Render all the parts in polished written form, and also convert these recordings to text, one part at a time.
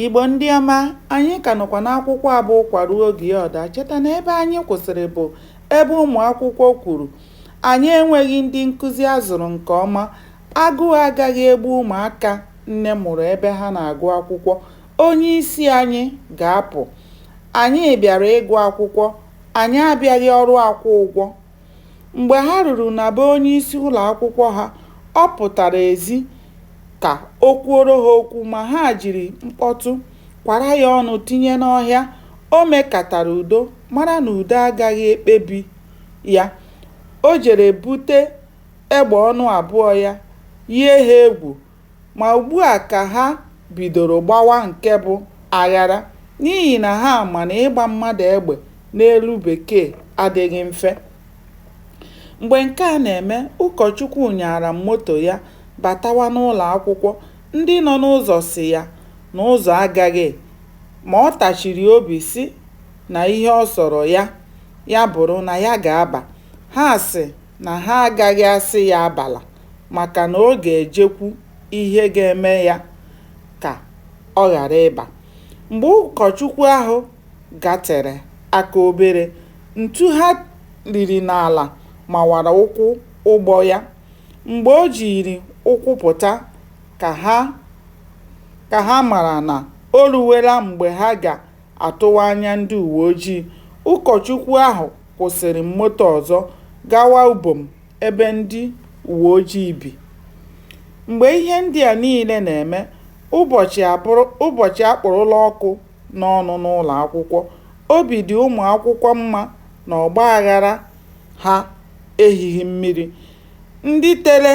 Igbo ndị ọma, anyị ka nọkwa n'akwụkwọ a bụ Ụkwa Ruo Oge Ya Ọ Daa. Cheta na ebe anyị kwụsịrị bụ ebe ụmụ akwụkwọ kwuru, Anyị enweghị ndị nkụzi a zụrụ nke ọma. Agụụ agaghị egbu ụmụaka nne mụrụ ebe ha na-agụ akwụkwọ. Onyeisi anyị ga-apụ. Anyị bịara ịgụ akwụkwọ, anyị abịaghị ọrụ akwụ ụgwọ. Mgbe ha ruru na be onyeisi ụlọakwụkwọ ha, ọ pụtara ezi ka o kwuoro ha okwu ma ha jiri mkpọtụ kwara ya ọnụ tinye n'ọhịa. O mekatara udo mara na udo agaghị ekpebi ya. O jere bute egbe ọnụ abụọ ya yie ha egwu ma ugbua ka ha bidoro gbawa nke bụ aghara n'ihi na ha ma na ịgba mmadụ egbe n'elu bekee adịghị mfe. Mgbe nke a na-eme, ụkọchukwu nyaara moto ya batawa n'ụlọakwụkwọ. Ndị nọ n'ụzọ sị ya na ụzọ agaghị, ma ọ tachiri obi sị na ihe ọ sọrọ ya ya bụrụ na ya ga-aba. Ha sị na ha agaghị asị ya abala maka na ọ ga-ejekwu ihe ga-eme ya ka ọ ghara ịba. Mgbe ụkọchukwu ahụ gatere aka obere, ntu ha liri n'ala mawara ụkwụ ụgbọ ya. Mgbe o jiiri ụkwụ pụta ka ha mara na o ruwela mgbe ha ga-atụwa anya ndị uweojii. Ụkọchukwu ahụ kwụsịrị moto ọzọ gawa Ubom ebe ndị uweojii bi. Mgbe ihe ndị a niile na-eme, ụbọchị akpụrụla ọkụ n'ọnụ n'ụlọakwụkwọ. Obi dị ụmụ akwụkwọ mma na ọgbaaghara ha ehighị mmiri. Ndị tere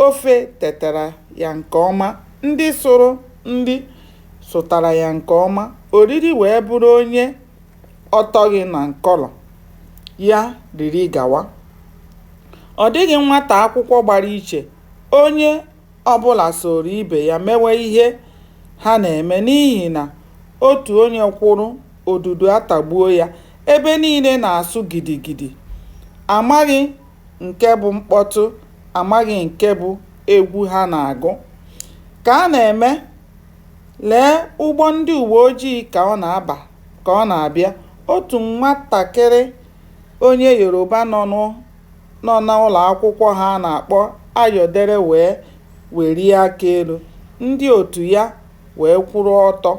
ofe tetara ya nke ọma, ndị sụrụ nri sụtara ya nke ọma, oriri wee bụrụ onye ọ tọghị na nkọlọ, ya riri gawa. Ọ dịghị nwata akwụkwọ gbara iche, onye ọbụla sooro ibe ya mewe ihe ha na-eme n'ihi na otu onye kwụrụ, odudu atagbuo ya. Ebe niile na-asụ gidigidi. Amaghị nke bụ mkpọtụ, amaghị nke bụ egwu ha na-agụ. Ka a na-eme, lee ụgbọ ndị uweojii ka ọ na-aba ka ọ na-abịa, otu nwatakịrị onye Yoruba nọ n'ụlọakwụkwọ ha a na-akpọ Ayọdele wee welie aka elu, ndị otu ya wee kwụrụ ọtọ.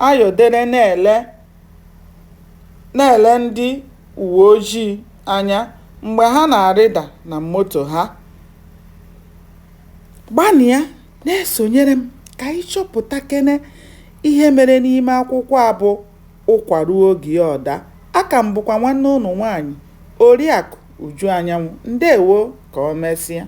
Ayọdele na-ele ndị uweojii anya mgbe ha na-arịda na moto ha. Gbanịa na-esonyere m ka anyị chọpụtakene ihe mere n'ime akwụkwọ a bụ Ụkwa Ruo Oge Ya Ọ Daa. Aka m bụkwa nwanne ụnụ nwaanyị, Oriakụ Uju Anyanwụ. Ndewo, ka o mesịa.